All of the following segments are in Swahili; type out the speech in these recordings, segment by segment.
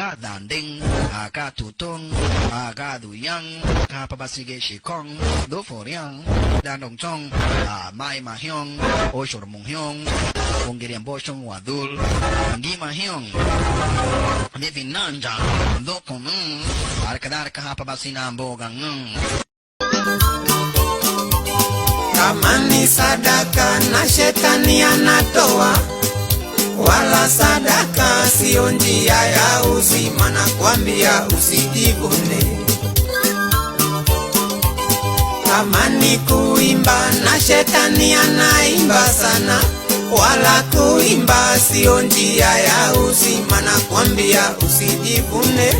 Ka Danding, Ka Tutung, Ka Duyang, hapa basi Ge Shikong, Do Foriang, Dandong Chong, Mai Mahyong, Oshor Munghyong, Ongerian Boshong Wadul, Ngima Hyong, Nivinanja, Dokonung, halikadhalika hapa basi na Mboga Ng. Kama ni sadaka na shetani anatoa, wala sadaka sio njia ya uzima, nakwambia usijivune. Kama ni kuimba na shetani anaimba sana, wala kuimba sio njia ya uzima, nakwambia usijivune.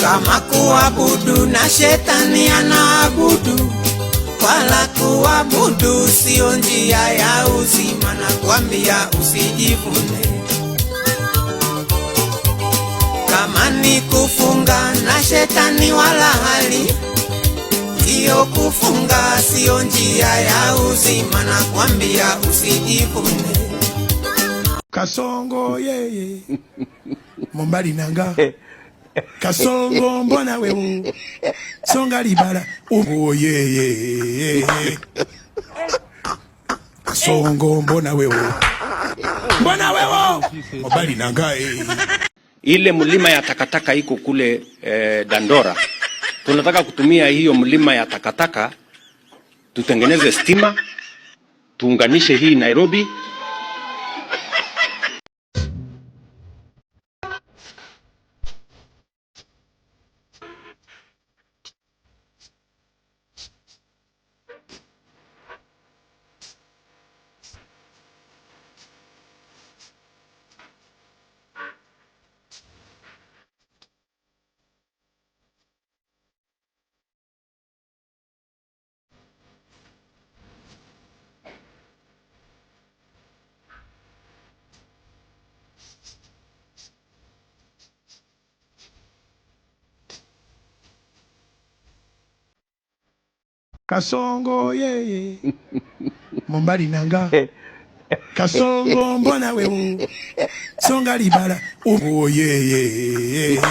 Kama kuabudu na shetani anaabudu, wala kuabudu sio njia ya uzima, nakwambia usijivune. Kama ni kufunga na shetani wala hali hiyo, kufunga sio njia ya uzima, nakwambia usijivune. Kasongo yeye Mombali nanga Kasongo mbona wewe songa libala oh yeye Kasongo mbona wewe mbona wewe Mombali nanga Ile mlima ya takataka iko kule Dandora. Tunataka kutumia hiyo mlima ya takataka tutengeneze stima, tuunganishe hii Nairobi. Kasongo yeye Mombali nanga Kasongo mbona wewe songa libala oh yeye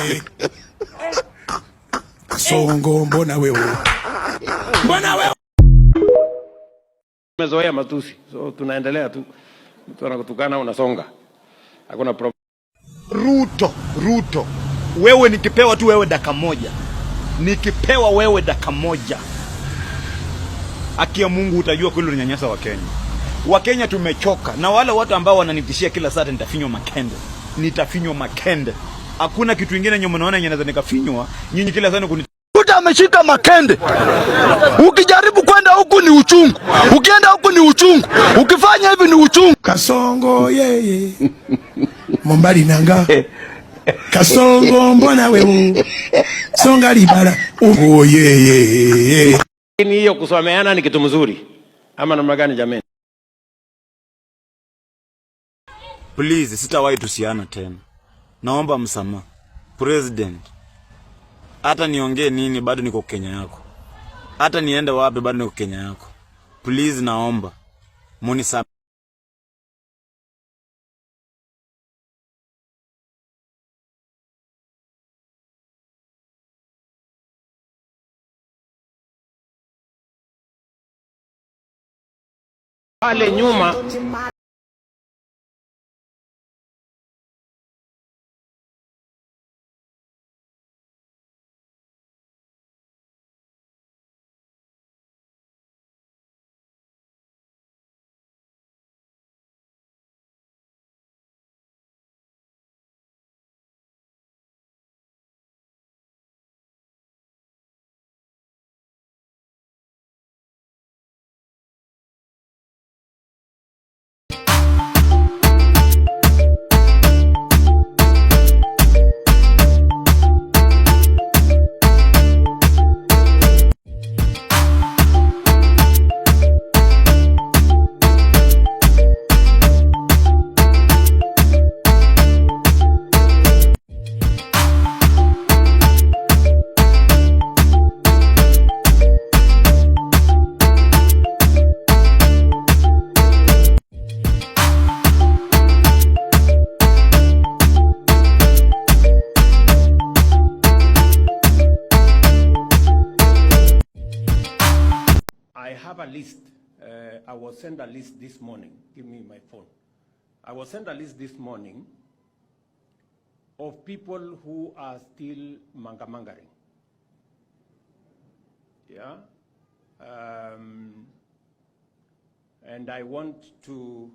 Kasongo mbona wewe mbona wewe. Tumezoea matusi, so tunaendelea tu. Mtu anakutukana unasonga, hakuna problem. Ruto, Ruto, wewe nikipewa tu wewe dakika moja, nikipewa wewe dakika moja, haki ya Mungu utajua kweli unanyanyasa Wakenya. Wakenya tumechoka na wale watu ambao wananitishia kila saa, nitafinywa makende, nitafinywa makende. Hakuna kitu kingine nyinyi mnaona yenye naweza nikafinywa nyinyi kila saa ni Ruto ameshika makende. Ukijaribu kwenda huku ni uchungu, ukienda huku ni uchungu, ukifanya hivi ni uchungu. Kasongo yeye Mombali nanga Kasongo mbona wewe songa libala oh yeye. Lakini hiyo kusameheana ni kitu mzuri ama namna gani jameni? Please, sitawahi tusiana tena. Naomba msamaha. President, hata niongee nini bado niko Kenya yako. Hata niende wapi bado niko Kenya yako. Please, naomba munisamehe. Pale nyuma have a list. I was sent a list this morning. Give me my phone. I was sent a list this morning of people who are still mangamangering. Yeah. And I want to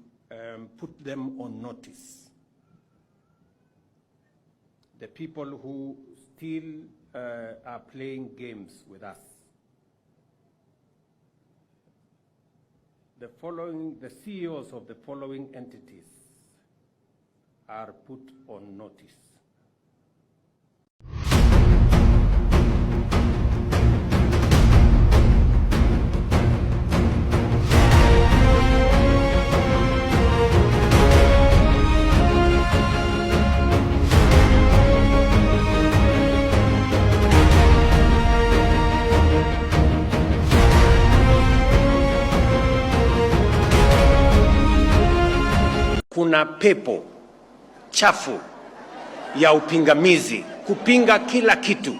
put them on notice. The people who still are playing games with us. The CEOs of the following entities are put on notice. Kuna pepo chafu ya upingamizi, kupinga kila kitu.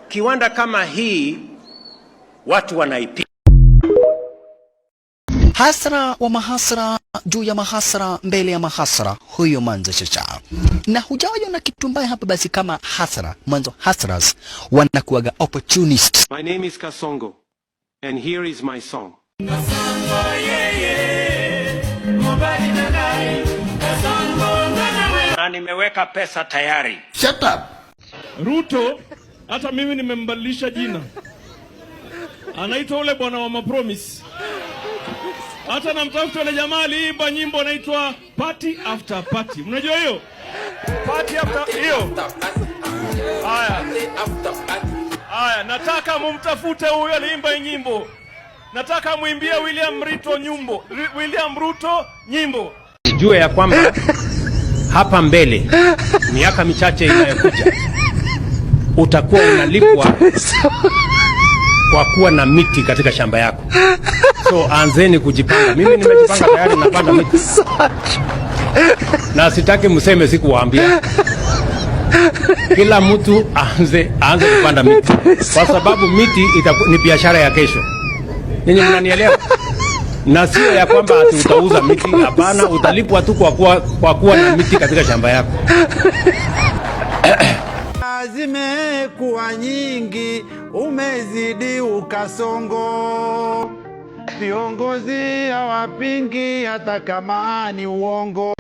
Kiwanda kama hii watu wanaipinga. Hasara wa mahasara juu ya mahasara mbele ya mahasara, huyo manzo chacha. Na hujawahi na kitu mbaya hapa basi kama hasara. Mwanzo hasras wanakuwaga opportunist. My name is Kasongo and here is my song. Na nimeweka pesa tayari. Shut up. Ruto, hata mimi nimembadilisha jina, anaitwa ule bwana wa mapromise. Hata namtafuta ule jamaa aliimba nyimbo anaitwa Party After Party. Mnajua hiyo? Party after hiyo. Haya. Haya, nataka mumtafute huyo aliimba hii nyimbo. Nataka muimbie William Ruto nyimbo. William Ruto nyimbo. Jue ya kwamba hapa mbele miaka michache inayokuja utakuwa unalipwa kwa kuwa na miti katika shamba yako. So anzeni kujipanga. Mimi nimejipanga tayari, napanda miti na sitaki mseme sikuwaambia. Kila mtu aanze kupanda miti, kwa sababu miti ni biashara ya kesho. Ninyi mnanielewa? Na sio ya kwamba ati utauza miti. Hapana, utalipwa tu kwa kuwa na miti katika shamba yako. Zimekuwa nyingi, umezidi ukasongo. Viongozi hawapingi hata kama ni uongo.